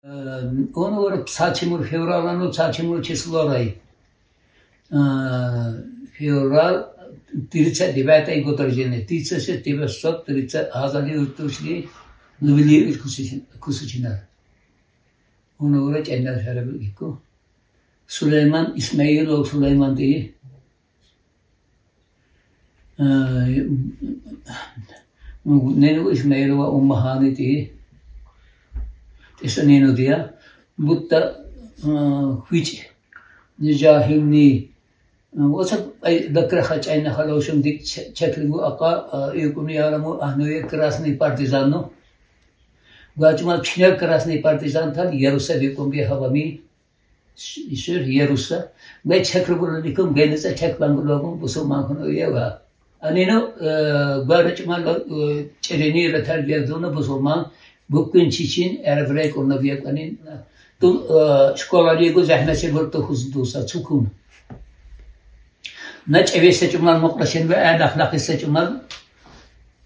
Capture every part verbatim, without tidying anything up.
Э, он говорит, сад чимур февраль, ну, сад чимур число рай. Э, февраль, тридцать девятое год рождения, тысяча девятьсот тридцать, азали утушли, лувили кусучин-, кусучинар. Он говорит, эннер шарабы гику. Сулейман Исмаилов, Сулейман ди. Э, ненугу Исмаилова Уммахани ти. Тиса нену дия. Будто, э, хуич. Ни жахил ни. Э, оса ай дакра хач айна халошум дик че-, чеклигу ака, э, юкуну яраму, а, ну, э, красный партизан, ну. Гачма чинер красный партизан тал, яруса викум би хабами. Ис-, исер яруса. Гай чакрыбур ликум, гай ница чакбангулогум, бусурман хуну ева. Анину, э, гварачман, э, черени ратар гердуна бусурман, буккин чичин, эрврек уна век анин. Ту, э, школа лигу захмачи бурту хуздуса, цукун. Нач эвеса чуман мукълашин ве, э, нахлахиса чуман.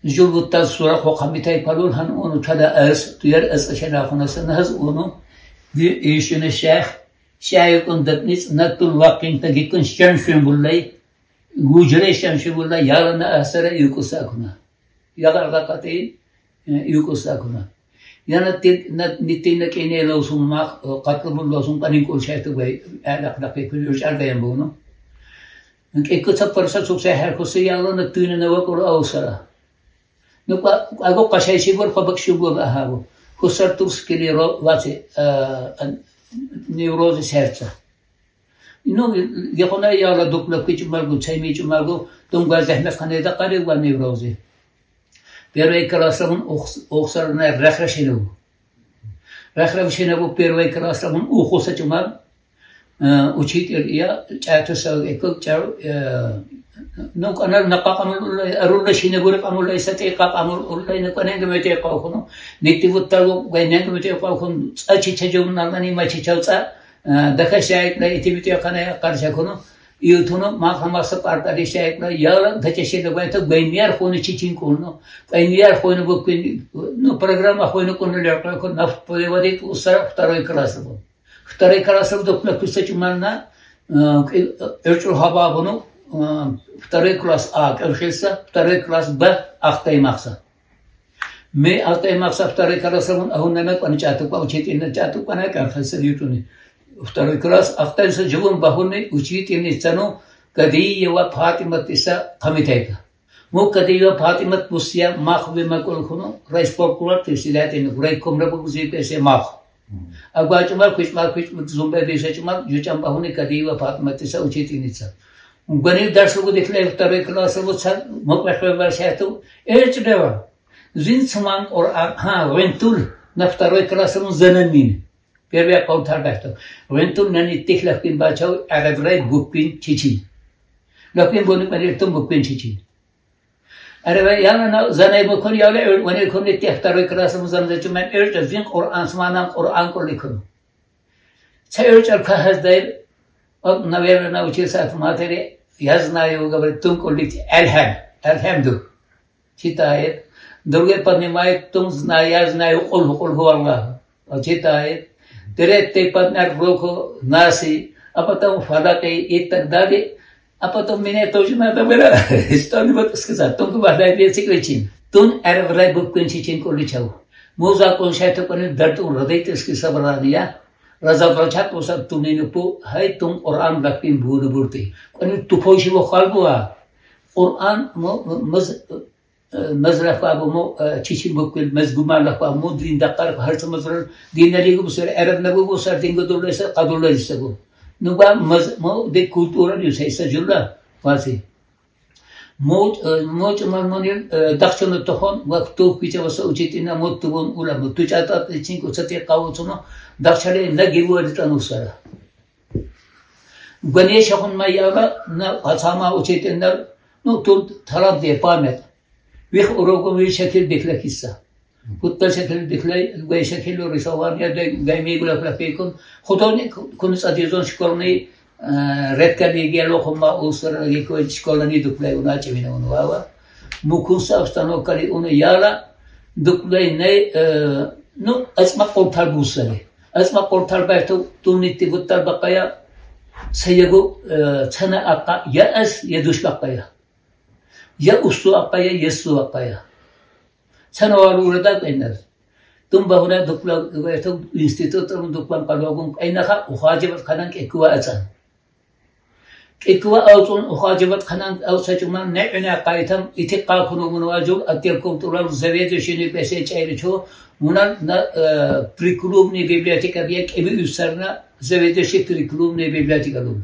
Жул буттаз сура хо хамитай палул хан уну тада аз, туяр аз ашана хунаса наз уну. Ди ишуна шах, шах юкун датниц, натул вакин тагикун шамшун буллай, гужре шамшун буллай, ялана асара юкуса куна. Ягар гакати, э, юкуса куна. Яна ти, на, нити на кине лосун мах, э, катлы бул лосун канин кул шахты бай, э, лак, лак, э, кул юрчар даям буну. Ке куца парса цукса хар куса ялана туйна на вакур аусара. Ну, ка-, аго кашай шибур, кабак шибур ахабу. Хусар турс кили ро-, ваци, э, э, неврозы сердца. Ну, гехона яла дуклап кичмалгу, чаймичмалгу, тунга захмет ханеда кари ва неврозы. Первый классамун охс-, охсарна рахрашину. Рахрашину бу первый классамун ухуса чумал, э, учитель я, чатуса, эко, ча-, э, ну, канал на какамул, арулла шина гурик амулла, исати какамул, улла, ну, каненг мете каухуну, нити вутталу, гайненг мете каухуну, ачи чаджун, нангани мачи чалца, э, даха шайк, на ити мете кана я карша куну, иутуну, махамаса партали шайк, на яла, дача шина гайта, гаймияр хуну чичин куну, гаймияр хуну буквин, ну, программа хуну куну лерка куну, нафт поевадит, усара второй класс бу. Второй класс вдруг написать умална, э, э, эрчу хабабуну, э, второй класс А, кырхиса, второй класс Б, ахтай махса. Ме ахтай махса второй класс вун, а хунна на квани чату ква, учитель на чату ква на кырхиса лютуни. Второй класс, ахтай са живун бахуни, учитель ни цану, Кадиева Фатима тиса хамитайка. Му Кадиева Фатимат бусия мах ве макул хуну, райисполкомра тесилятин, райкомра бу гузи песе мах. Агва чумар, куч мар, куч мар, зумбе беша чумар, жучам бахуни Кадиева Фатимат тиса учительница. Гвани дарс лугу дихле второй класс лугу цар, муквехве варшату, эч дева. Зин цуман ор а, ха, вентул на второй класс лугу занамин. Первый аккаунт тарбахту. Вентул нани тихлахкин бачау, арабрай буквин чичин. Лахкин бону париртум буквин чичин. Аре, ва, яна на, занай бу кор, яла, эр, ване кор не тех второй класс му зан зачу мен, эр, зин Къуръан сманан, Къуръан кор ликун. Ца эр чар кахаз дайр, он, наверное, научился от матери, я знаю, говорит, тун кор лик, Альхам, Альхамду. Читает. Другой поднимает, тун знаю, я знаю, Къулху, Къулху Аллах. Он читает. Третий поднял руку, Наси, а потом Фалаки и так далее. А потом мне тоже надо было что-нибудь сказать. Только вахлай бе сикличин. Тун эрврай буквин чичин куличау. Муза кун шайту кунин дартун родительский собрание. Разоблачат уса тунину пу, хай тун Къуръан лахпин буду бурти. Кунин тупой шило халбуа. Къуръан му, му, муз-, Э, мазрах ба бу мо, э, чичин буквин, мазгума лах ба мо, дин дакъар, харца мазрах, дин налигу бусар, араб нагу бусар, дин гу дуллайса, къадуллайса гу. Ну ба маз-, мо де культура ди сайса жулла, васи. Мо, э, мо чуман монил, э, дахчуну тохон, ва кту кича васа учитель на мо тубун улама. Ту чата чин ку сати къавуцуну, дахчале на гиву адитану сара. Гване шахун ма яла, на хацама учитель на, ну, тут талант де память. Вих урокум вих шакил бекле киса. Худта шакил бекле, гвай шакил рисование, де, гвай мегула плакейкун. Художник, кунус адизон школьный, э, редко бегело хума усра гекой школа ни дуклай уна чевина уна вава. Мукунса обстановка ли уна яла, дуклай не, э, ну, ацма контар гусали. Ацма къортал байту туннити буттар бакъая, са ягу, э, цана акъа я аз, я душ бакъая. Я усу акъая, я су акъая. Цана вал урада къайнар. Тум багуна дуклан, байту институт рун дуклан къалвагун къайнаха ухаживать ханан кекуа ацан. Кекуа алцун ухаживать ханан алса чуман не уна къайтам ити къакуну мунважу отдел культуры заведующий ни бесе чайричу мунан на, э, приклубный библиотека бия кеби усарна заведующий приклубный библиотека лу.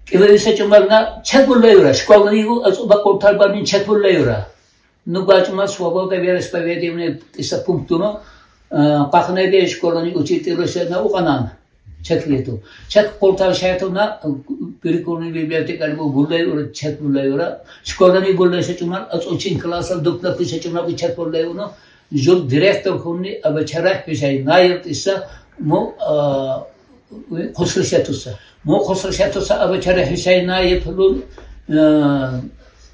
Кеби уса чуман на чакулла юра, школа нигу ацу бакъортал бамин чакулла юра. Ну, бачма свобода вероисповедания иса пунктуну, э, къахнеде школани учитель се на укъанан. Чакли ту. Чак къортал шайту на, э, перекурни библиотека либо буллай ура, чак буллай ура. Школани буллай се чуман, аз учин класса дупла писа чуман би чак буллай уно. Жул директор хунни, аба чара писа, наир иса, му, э, Хусру Шатуса. Мо Хусру Шатуса абачара Хусейна епулун, э,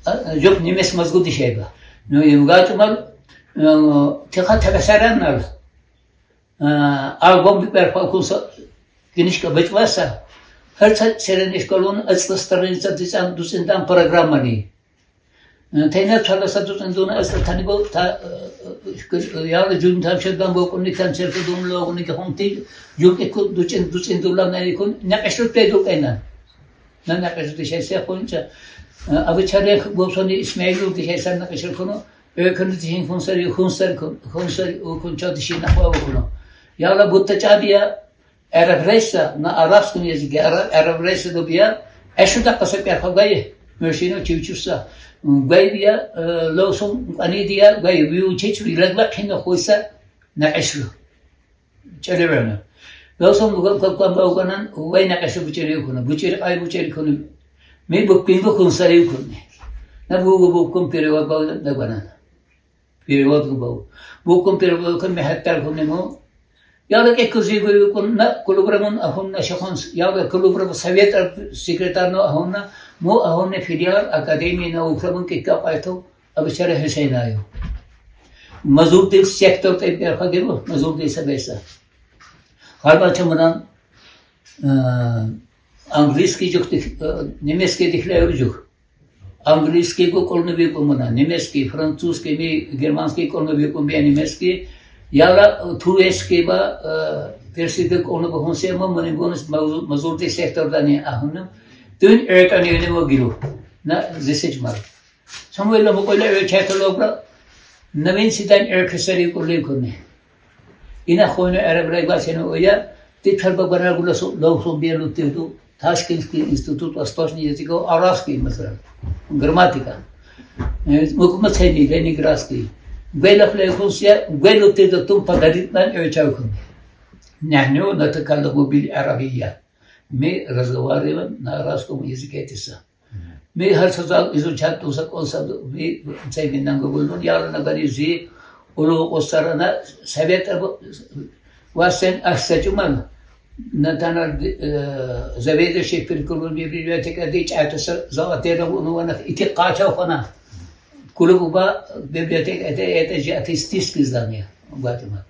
а, ёк немес мозгу дишайба. Но югатумал, э, теха табасараннал, э, альбом бипер факунса книжка бачваса. Херца серен эшкалон ацла страница дицан дуциндан программани. Тейна чаласа дузен дуна эста тани бо та, э, э, яла жун тамшердан бо кунни концерт дун логуни ки хонти, юк эку дучен, дучен дула на эку, на эшлю пе ду эна. На, на эшлю дишайса хонча. Абы чаре бо сони Исмаилу дишайса на эшлю куну, э, куну дишин хонсари, хонсари, хонсари, о, хонча дишин ахва куну. Яла бутта чабия, Араб рейса на арабском языке, ара-, араб рейса дубия, эшу да каса пяхагай, мужчина чучуса. Гай бия, э, лосом, ани дия, гай бию чечу, регла кина хойса, на эшу. Чалевена. Лосом гу-, гу-, гу-, гу-, гу-, гу-, гай на эшу бучери куна, бучери, ай бучери куна. Ми бу пинго кун сари куна. На бу, бу, бу кун перевод бау да, да банана. Перевод гу бау. Бу кун перевод кун мехаттар кун нему. Яла ке кузи гу кун на кулубрамун ахун на шахун с-, яла кулубрам совет ар-, секретарь но ахун на, му ахун на филиал Академии наук рамун ке кап айту, абы чара Хусейна ю. Мазурди сектор те бер хагеру, мазурди сабеса. Харба чамуран, э, английский жук дих-, э, немецкий дихле жук. Английский гу кулну би кумуна, немецкий, французский, ми, германский кулну би кумбия немецкий, яла турецкий ба, э, персидский кулну би хунсе ма, мани гунус мазу-, мазурди сектор дани ахуна. Тюн эркани юни мо гилу. На зисич мар. Самуэль ла мукойле эркетело бра. Навин сидан эркесери кулли куни. Ина хойну арабрай гасена оя, ти чарба гана гула со-, лоу со бия лутирду, Ташкентский институт восточных языков, арабский, масалан, грамматика. Э, мукума цени, ленинградский. Гвей лафле хусия, гвей лутирду тум подарит нам, э, чаукун. نحن نتكلم بالعربية. Мы разговариваем на арабском языке, тиса. Ми гьар са зал изучат туса кӀонса, ми цей миннан гугулнун, яла на гани зи, улу усарана, совет абу, васен ахса чуман, на тана, э, заведующий перекурни библиотека ди чатуса, зала тера уну вана ити къача хана. Кулубу ба библиотека, это, это же артистическое здание, Гватемала.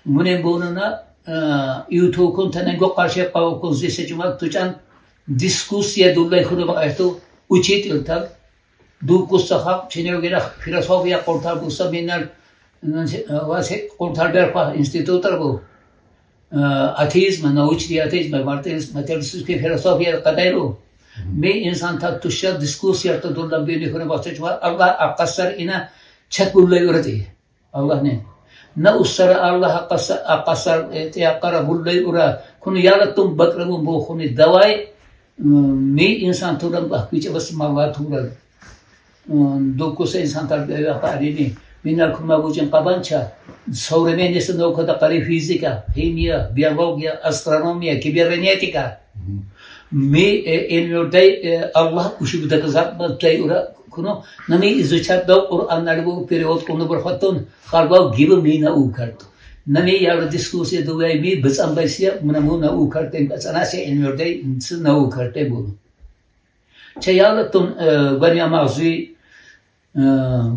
Мунен бунуна, э, юту кун тана го къарше къаву кун зи се чуман тучан, дискуссия дуллай хуну бакъайту учитель так. Ду кусса хакъ, чине гена философия къуртар кусса миннал, значит, э, васе къуртар берпа институтар бу. Э, атеизма, научный атеизма, материалистический философия къадайлу. Ми инсан так туша дискуссия та дуллан бини хуну бакъса чума, Аллах акъасар ина чат буллай урати. Аллах не. На усара Аллах акъаса-, акъасар, э, те акъара буллай ура. Куну яла тум бакъра бу бу хуни давай, м, ми инсан туран бах бича бас мала туран. М, докуса инсан тар бе бах арини. Миннал кума бучин къабанча. Современный наука да къари физика, химия, биология, астрономия, кибернетика. Ми, э, илмурдай, э, Аллах уши бу доказательства тай ура куну, на ми изучат да Къуран али бу перевод куну бу хатун, харбал гибу ми наукарт. На ми яла дискуссия дувай ми бицан байсия, муна му наукарт, ацанасе илмурдай, инси наукарт бу. Че яла тун, э, ваня магзи, э,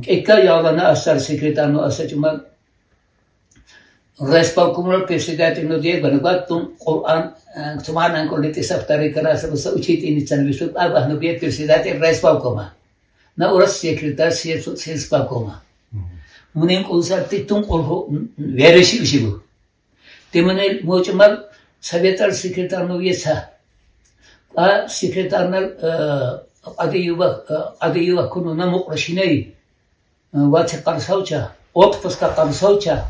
эка яла на асар секретарь но аса чума, райисполкомнай председательнодие гванагват тун Къуран, э, туманан кулитиса второй класса буса учительницанбиса, а гванагват председатель райисполкома. На урас секретарь сельс-, сельсполкома. Мунин кулсар ти тун кулху, м, вереши виши гу. Тимунел мочмал советар секретарно веца. А секретарнал, э, Адиева, э, Адиева куну на мукърашиней. Э, вати къарсауча, отпуска къарсауча.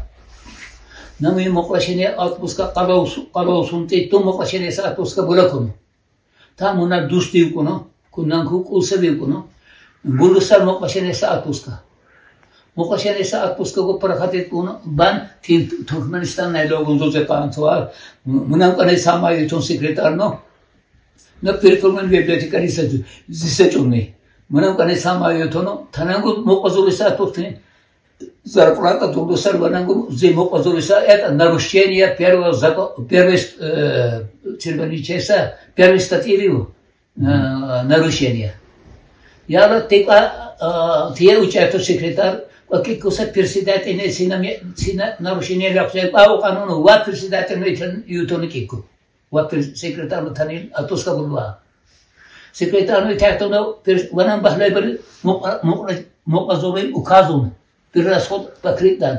Нами мукърашине отпуска къалаусун, къалаусун ти ту мукърашине са отпуска булакуну. Та муна дус дивкуну, кунан ку кулса дивкуну. Булуса мукърашине са отпуска. Мукърашине са отпуска гу парахатит куну, бан тин Туркменистан най логун зузе панцуа, мунан къане сама ютун секретарно. Но перекормлен библиотекариса зиса чунни. Мунан къане сама ютуну, танангу мукъазуриса отпускни. Зарплата дулусар ванангу зи мукъазуриса, это нарушение первого закона, первой, э, червеничеса, первой статьи риу, э, нарушение. Яла тика, э, тие участок секретарь, кикуса председатель не сина ме-, сина нарушение ляксе, а у кануну ва председатель не ютуну кику. Ва пер-, секретарно танил отпуска булуа. Секретарно тяхтоно пер-, ванан бахлай бер мукъа-, мукъа-, мукъазурин указун. Перерасход покрыт дан.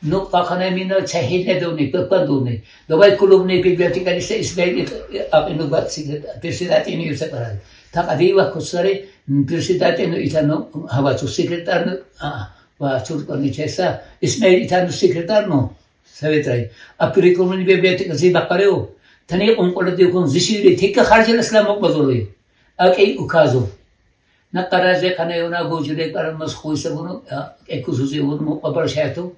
Ну, пахана мина цехиле дони, пепан дони. Давай клубный библиотекариса Исмаил, а, ну, бат секрет-, председатель не юса парад. Так, а дива кусари, м, председатель, ну, итано, хавацу секретарно, а, ва цуркани чеса. Исмаил итано секретарно. Советрай. А перекормлен библиотека зи бакъареу. Тани ункъола дикун зи шиири тика харжил ислам мукъазури. Аки указу. На къаразе къане юна гужуре къарамас хуйса буну, а, экузузи буну мукъабар шайту.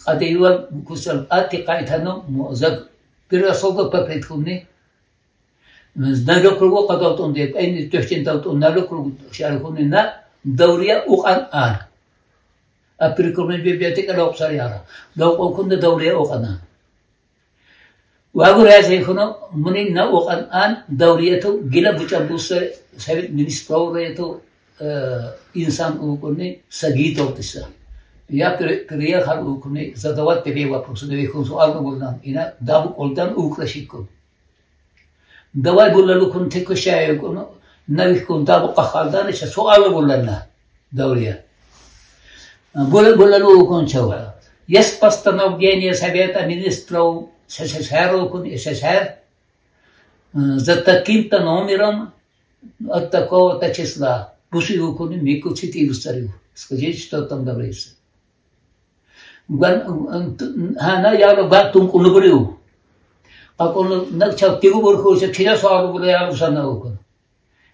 Къаде юа кусал ати къайтану музак. Перерасход по предкумни. Налог кругу къадалтун де, эн тёхтин далтун налог кругу шарихуни на даурия укъан ан. А перекормлен библиотека локъсар яра. Локъ укъун да даурия укъан ан. Вагу разе хуну муни на укъан ан даурия ту гила бучан буса совет министров рету, э, инсан укъуни саги толтиса. Я при-, приехал укъуни задавать тебе вопросы, да вихун суал на булдан. Ина дабу олдан укъра шикун. Давай булалукун текушая куну, навихкун дабу къахалдан, иша суал булална, даурия. Була-, булалукун чава. Есть постановление Совета министров СССР кун, СССР, э, за таким-то номером от такого-то числа. Пусть его куни мику цитируется. Скажите, что там говорится. Гван, ана яла гван тункъулну буриу. Къакъулну на чав тигу бур хуша, тида суал була яла усана укун.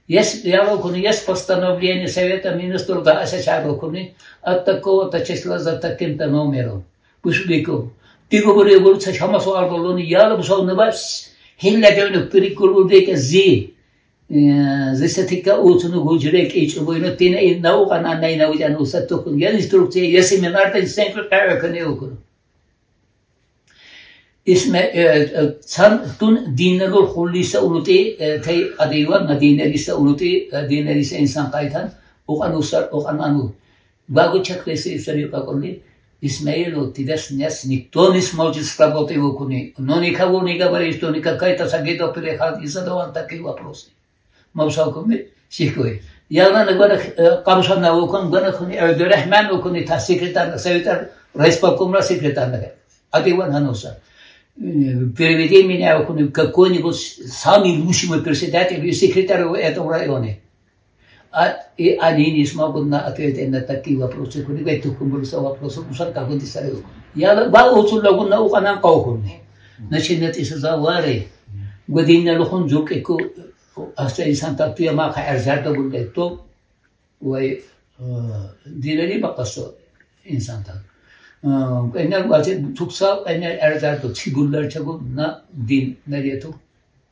Есть, яла укун, есть постановление Совета министров, да, СССР укуни, от такого-то числа за таким-то номером. Пусть бику. Тигу буриу бур са шама суал булуни, яла бусал набас, хилла девну перекормлен библиотека зи. Э, зи са тика уцуну гужуре кичу буйну тина и наука на най научану са тукун. Я инструкция, я семинар тен сенкр кая кане укун. Исме, э, э, цан тун диннелур хуллиса улути, э, тей адива на диннелиса улути, э, диннелиса инсан къайтан, укъан усар, укъан ану. Багу чакъ леси исари къакъулни, Исмаил, у тебя сейчас никто не сможет с работы укуни. Но никого не говори, что никакая-то сагида приехал и задавал такие вопросы. Мавсал куми, сихуи. Ягъна гвана, э, къамшана укун, гвана куни, э, Абдурахман укуни та секретарь, советар, райисполкомра секретарь. Адиван хануса. Э, переведи меня укуни какой-нибудь самый лучший председатель и секретарь в этом районе. А, и они не смогут на ответить на такие вопросы. Куни гай тухумбурса вопросы, мусар кагун дисариу. Яла, ба уцул лагун на укъанан къаукунни. Значит, на тиса завари. Гвадин на лухун жук эку Аста инсан такту я маха эрзерде булле то, вай, э, динери бакъасо инсан так. Э, энер ваче тукса, энер эрзерде чигуллар чагу на дин нерето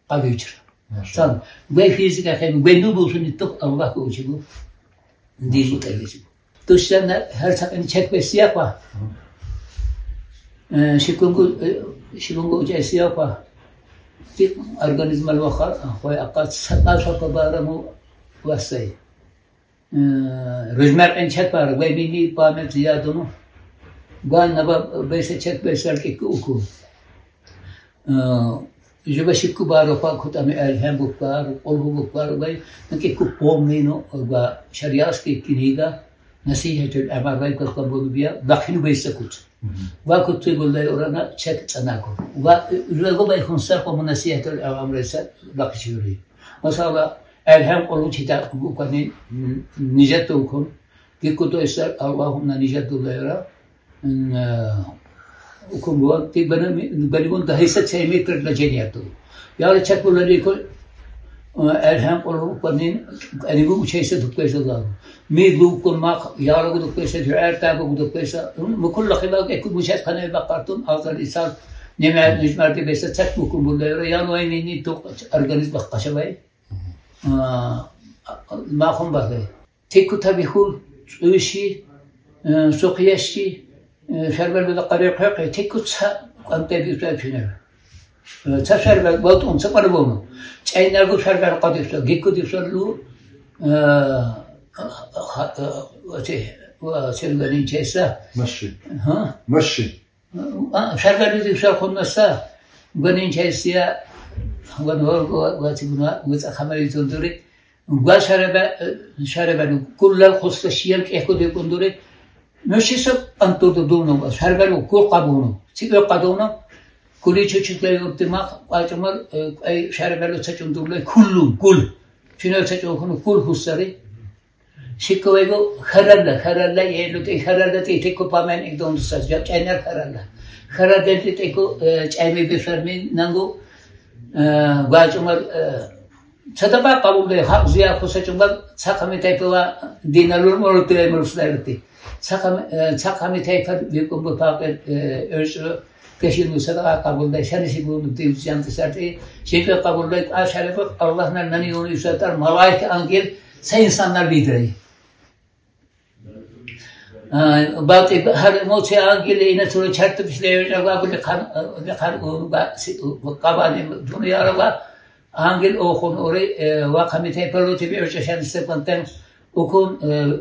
къалучра. Машалла. Сан, вай физика хем, вай ну бусуни тук Аллах ку учигу. Дин бу тагичигу. Тушана гьар сакъин чекбе сияхва. Э, шикунгу, э, шикунгу уча сияхва. Ти организмал ваха, хой акъат сакъа сакъа бараму васай. Э, ружмер эн чекбар, вай мини память ядуну. Гван наба бейса чек бейса кеку уку. Э, жеба шикку баро па кутами эльхем буквар, олбу буквар бай, на кеку помни но, гва шариатски книга, Насихатуль Амма бай кутам бу бия, бахину бейса кут. Ва куту буллай орана чек цанаку. Ва, э, лего бай хунсар по Насихатуль Амма бай са бахишури. Масала, эльхем олу чита буквани, м, нижат укун. Гикку то иса, Аллахумма нижат дуллай ора. М, э, укун буа, ти бана ми, бани бун да хиса цеми предложение ту. Яра чек буллай ко, э, эльхем олу буквани, ани бу учейса дуквейса лару. Ми гукун мах, яра гу дуквейса, жуэр та гу дуквейса. М, мукул лахи бак, эку мушат хана бак картун, азар иса, немер, нижмар де бейса, цек мукун буллай ора. Ян вай ни, ни тук организм бак кашабай. А, махун бахай. Теку табихул, цуйши, э, сокъяши, э, шарбал буда къаре къе, теку ца къантэ бюта пинер. Э, ца шарбал, вот он ца пар бону. Чайнагу шарбал къадиса, гикку дисалу, э, ха-, э, оте, ва, сен галин чайса. Маши. Ха? Маши. А, шарбал буда дисал хуннаса, галин чайсия, ван, ва, ва, ва, ти гуна, ва, ца хамари тундури. Гва шарабе, э, шарабе ну, куллал хуста шиял кехко де кундуре. Меши са антур де дуно, шарабе ну, кул къабуно. Сига къадуно, кули чучукле юртима, къачумар, э, ай шарабе ну цачун дурле, куллу, кул. Чуна цачун куну, кул хустари. Шиковего харалла, харалла, елу те харалла, те, теку памен ик донду саз, я чайнар харалла. Харалла те, теку, э, чайме бешарми, нангу, э, гвачумар, э, Садака къабулдай, хакъ зия куса чумбал, цакъами тайпала дин алур мору тирай мору сулайрати. Цакъами, э, цакъами тайпа бекъумбу пакъир, э, ёрчу кешину садака къабулдай, шани шигуну дивчан тисарти, шике къабулдай, а шариф Аллахна нани юну юсатар, малайик ангел, са инсаннар бидирай. А, бати, гьар муци ангел ине тура чартып ишлейвер, ва бу ликъан, ликъан, у, ва, си, у, къабани, дунияра ва, ангел охун ори, э, ва къамите перло тиби ёрчашан сепантен, укун, э,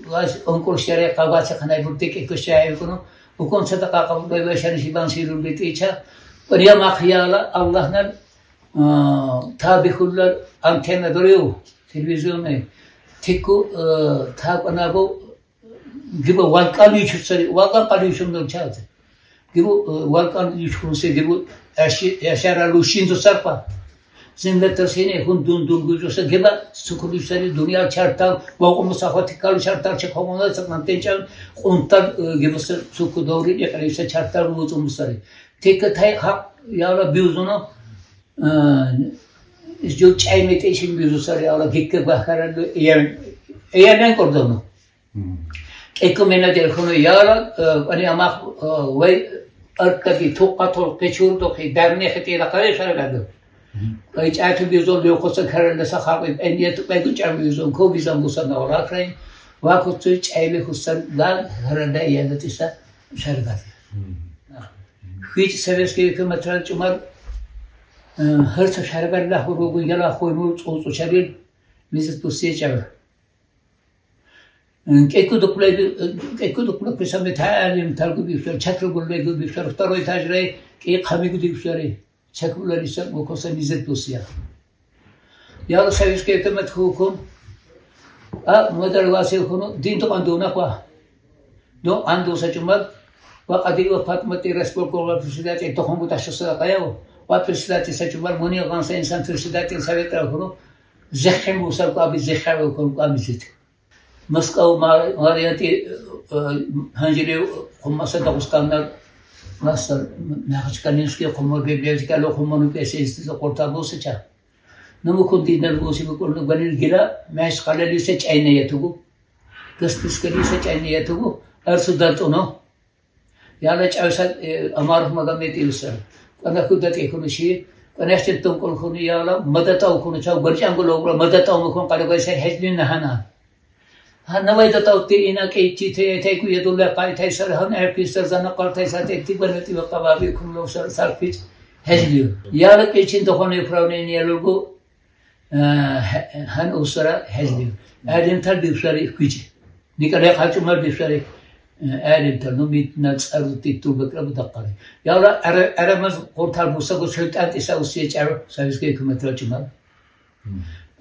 ва, онкур шере къаваци къанай буртик икушча укуну, укун садака къабулдай ва шани шибан сирул битича, риямах яла, Аллахнан, а, табихуллар антенна дорю, телевизионный, тику, э, так она бу, Гибу валкъан ючусари, валкъан къали ючун дол чалзе. Гибу, э, валкъан ючунсе, гибу яши-, яшара лушин дусар па. Землетрясение хун дун дун гужуса, гиба сукулусари дуния чартал, вакъу мусафати калу чартал чекомона сакмантенчан, къунтал, э, гибу сукудори, экалиса чартал вуцумусари. Тека тай хакъ, яла бюзуно, э, жо чаймете ишин бюзусари, яла гикке бахаралу, эян, эян кордону. Мгм. Экумене дерхуну яла, э, ани амах, э, вай артаги тукъатол кечурдохи, дарне хетира къаре шарагадо. Мгм. Вай чату бизол лёкоса каралда сахаби, эндияту байгу чам бизол, ко бизан бусан да оракрай. Вакуту чайби хусан да, каралда ядатиса шарагад. Мгм. Хич советский хукуматрал чумар, э, харца шарагад ла хуругу яла хойму цуцу чарил, мизит пусте чар. Кекудуклеги, кекудуклеги саме талим талгу бифтар, чакру гуллегу бифтар, второй этажрай, ке хами гу дифтари. Чакру лариса мукоса мизет дусия. Яла советский хукумат хукум, а, мудар васил хуну, дин то андуна ква. До анду сачумал, ва Кадиева Фатма ти распоркола председатель, то хуму ташо садакаяво, ва председатель сачумал, муни ганса инсан председатель совета хуну, зехем бусал ква би зехем хуну ква мизет. Москва ма-, мариянти, э, ханжили хумаса Дагъустаннар, маса, Махачкалинский хума, библиотека ло хуману песенсти за корта бусача. Наму кун динар буси бу курну ганил гила, Махачкала лиса чайна ятугу. Каспийска лиса чайна ятугу. Арсу дартуно. Яла чавса, э, Амаров Магомед илса. Кана худа те хуну ши, кана шин тон кон хуну яла, мадата хуну чав, гурчан гуло гула, мадата хуну кон кара гайса хетлин нахана. Ханна вай да тавти ина ке чи те, те ку ядулла кай те сар, хан эр ки сар зана кар те сар, те ти бана ти ва кабаби кун ло сар, сар пич хезлю. Яла ке чин то хоне управление лугу, э, хан усара хезлю. Адин тал бифсари куч. Николай Хачумар бифсари. Э, алимтер, ну, митна цӀару титул бекъра будакъари. Яла ара-, арамаз къуртар буса гу шайтӀан тиса усия чӀар, советский гьукуматрал чӀимал.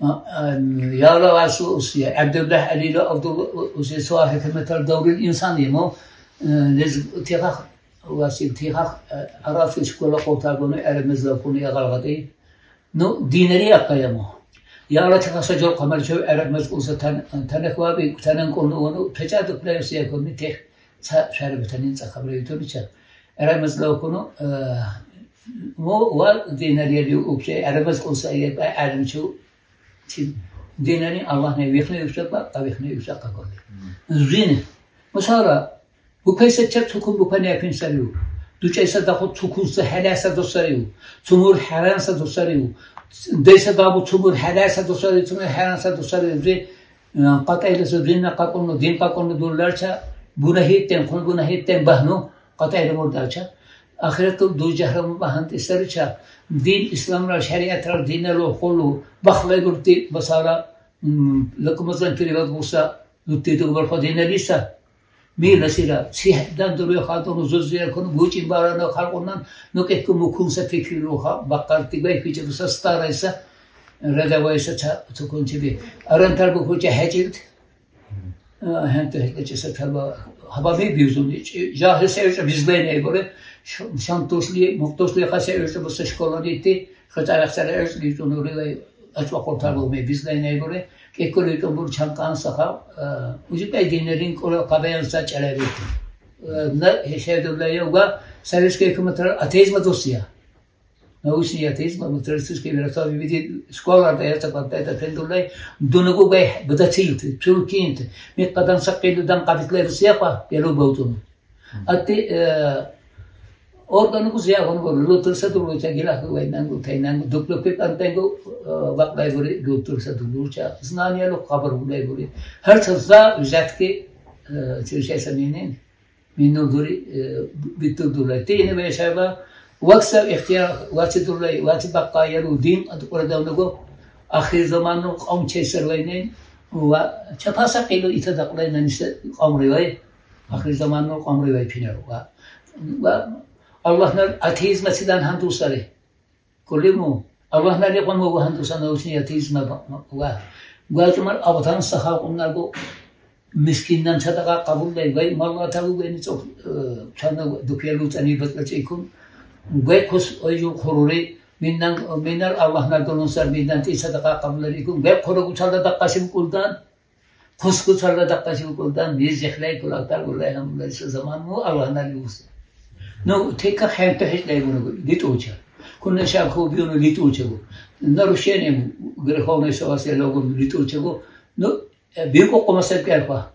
А, а, яла васу усия, Абдуллах Алила Абдулла усия, суа гьукуматрал даврин инсан ему, э, лез тихах, васи тихах, э, арабский школа къуртар гуну, арамаз лакуну ягъалгъади. Ну, динери акъаяму. Яла тихаса жол къамар чев арамаз къулса тан-, танахваби, танан къулну ону, печатукле усия къулни тех. Са шарабатанин са хабра ютурича. Арамаз локуну, э, мо ва динария ю укче, арамаз къулса е ба арамчу. Тин динани Аллахни вихни юкса ба, а вихни юкса къакъоли. Зини. Масала, бу кайса ча цукун бу кани акин сариу. Ду чайса даху цукунса хелеса досариу. Цумур херанса досариу. Дейса дабу цумур хелеса досариу, цумур херанса досариу. Зи Къатайдаса динна къакъунну, дин къакъунну дулларча, гунагьитден, къул гунагьитден багьну, къатайда мурдалча. Ахиратул ду жагьаннам багьан тисарича, дин исламрал, шариатрал, диннал хулу, бахлай бурти басара, м, лакумазан перевод гуса, лутти дугбар хо динналиса. Мила сира, сигьетдан дуруй хатуну зуззия куну, гучин барана халкъунан, ну кекку мукунса фикиру ха, бакъар тигай фичи буса старайса, радавайса ца, цукунчили. Арантар бу хуча хачилт. Хенте хачиса таба, хабами бизуни, жагьил се уч бизлайне буре, шантушли, муктушли ха се уч буса школани ти, хатарахсара уч бизуни рилай, ачва къуртар бу ме бизлайне буре, Кеккули томбур чанкъан саха, э, ужикай динерин къура къабаян са чарарити. Э, на хешедулла йога советский гьукуматрал атеизма досия. Научный атеизма, материалистический миротворческий види школаларда я сакъатта да фендуллай, дунагу гай бадацилти, чулкинти, ми къадан сакъилудан къабитлай Русия къва, ялу балтуну. Ати, э, органу ку зиягъун гу, лутурса дулуча, гилаху вайнангу, тайнангу, дуплу пип антенгу, э, вакълай гури, лутурса дулуча, знание лу хабар гулай гури. Гьар са за взятки, э, чешеса минин, мину гури, э, биту дулай. Ти ини вешаба, вакса ихтияр, ваци дулай, ваци бакъа яру дин, ат къурадавнагу, ахир заманну къавм чесар вайнин, ва чапаса къилу ита дакълай наниса къавм ривай. Ахир заманну къамри вай пинер ва. Ва Аллагьнал атеизма сидан гьандусари. Кулиму Аллагьнал къаму ва гьандуса научный атеизма ва, ва. Гвачумар абдан сахал къумнагу мискиндан садакъа къабуллай вай, малла таву вай ницо, э, чана дукелу цани батлачикун. Гвай кус ойжу хурури, миннан, миннар Аллагьнал дулунсар, миннан ти садакъа къабулларикун. Гвай хурагу чалда дакъашим кулдан. Куску сарла дакъа шивкулдан, низ жехлей кулактар гуллай гьамуллай са заман му Аллагьнал юс. Ну, тека хенте хешлей гуну литуча. Кунна шаку бюну литуча гу. Нарушение му, греховное согласие логу литуча гу. Ну, э, бирку къума сепкер па.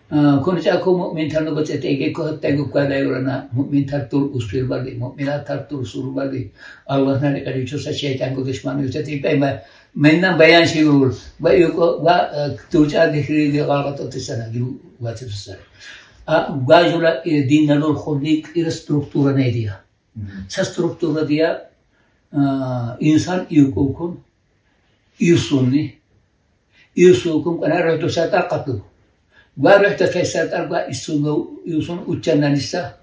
А, кунна шаку муъмин тарну бацетеге ку хатта гу квадай урана, муъмин тартур усфир бали, муъмина тартур сур бали. Аллагьнал къаричо са шейтан гу душман юсати пейма. Меннан баян ширур, ва юко, ва, э, турча дихри ди гъалгъат отисана, гил ватисана. А, гважула, э, динналур хулли кӀира структура не дия. Са структура дия, а, инсан юкокун, юсунни, юсукун къана рахту сатар къату. Гва рехта кесатар гва исуну, юсун уччаннаниса,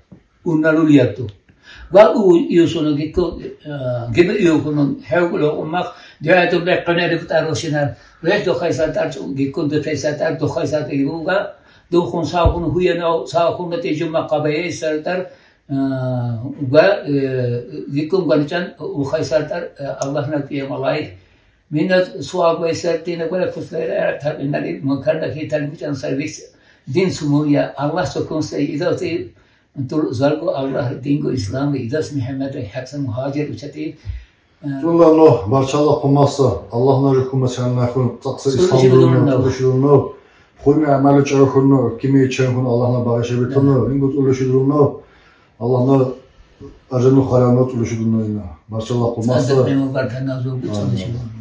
унналу лияту. Гва у юсуну гикку, э, гиби юкуну хевгулу уммах, дуадуллай къанери бутару синар. Рехта кесатар гикку ду кесатар, ду кесатар гиби гва, ду хун саукуну хуяна, саукуну те жумма къабая исартар, э, гва, э, гиккун гванчан у кесатар, э, Аллагьнал къиямалай. Миннар суал гвай сертина гвай куслайра, табиннари мункарна хитан гучан сервис. Дин сумуния, Аллагь сокун сай идоти, тул залгу Аллагь дингу ислам, идос Мухаммад хакса мухажир учати. Туллано, барчала къумаса, Аллагьна жухума чанна хун, такса ислам дурна, тулушурно. Хуйми амали чарахунно, кими чарахун Аллагьна багашабитуно, ингу тулушурно. Аллагьна ажану халана тулушурно ина. Барчала къумаса. Адаб нема баркана зургу тулушурно.